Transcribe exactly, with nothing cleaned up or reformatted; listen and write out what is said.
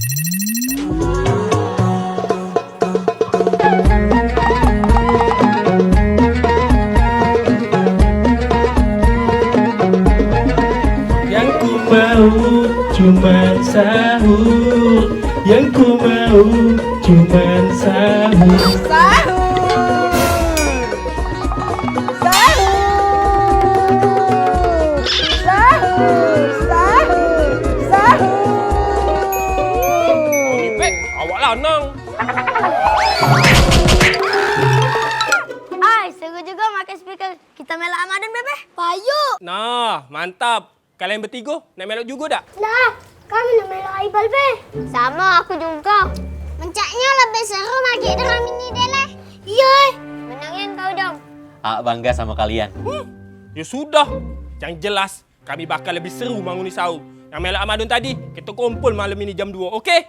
Yang ku mau cuman sahur, yang ku mau cuman sahur. Sahur. Sahur. Sahur. Sahur. Sahur. Wong ipek, awak lanang. Ai, seru juga make speaker. Kita melok Ramadan, Bebe. Payu. Nah, mantap. Kalian betigo nak melok jugo dak? Lah, kami nak melok aibal be. Samo, aku jugo. Mencaknyo lebih seru magek dengan ini deh leh. Iyo. Menang nian kau dong. Ak bangga samo kalian. Hmm, yo sudah. Yang jelas kami bakal lebih seru manguni saung. Yang melok Amadun tadi, kito kumpul malam ini jam duo, oke?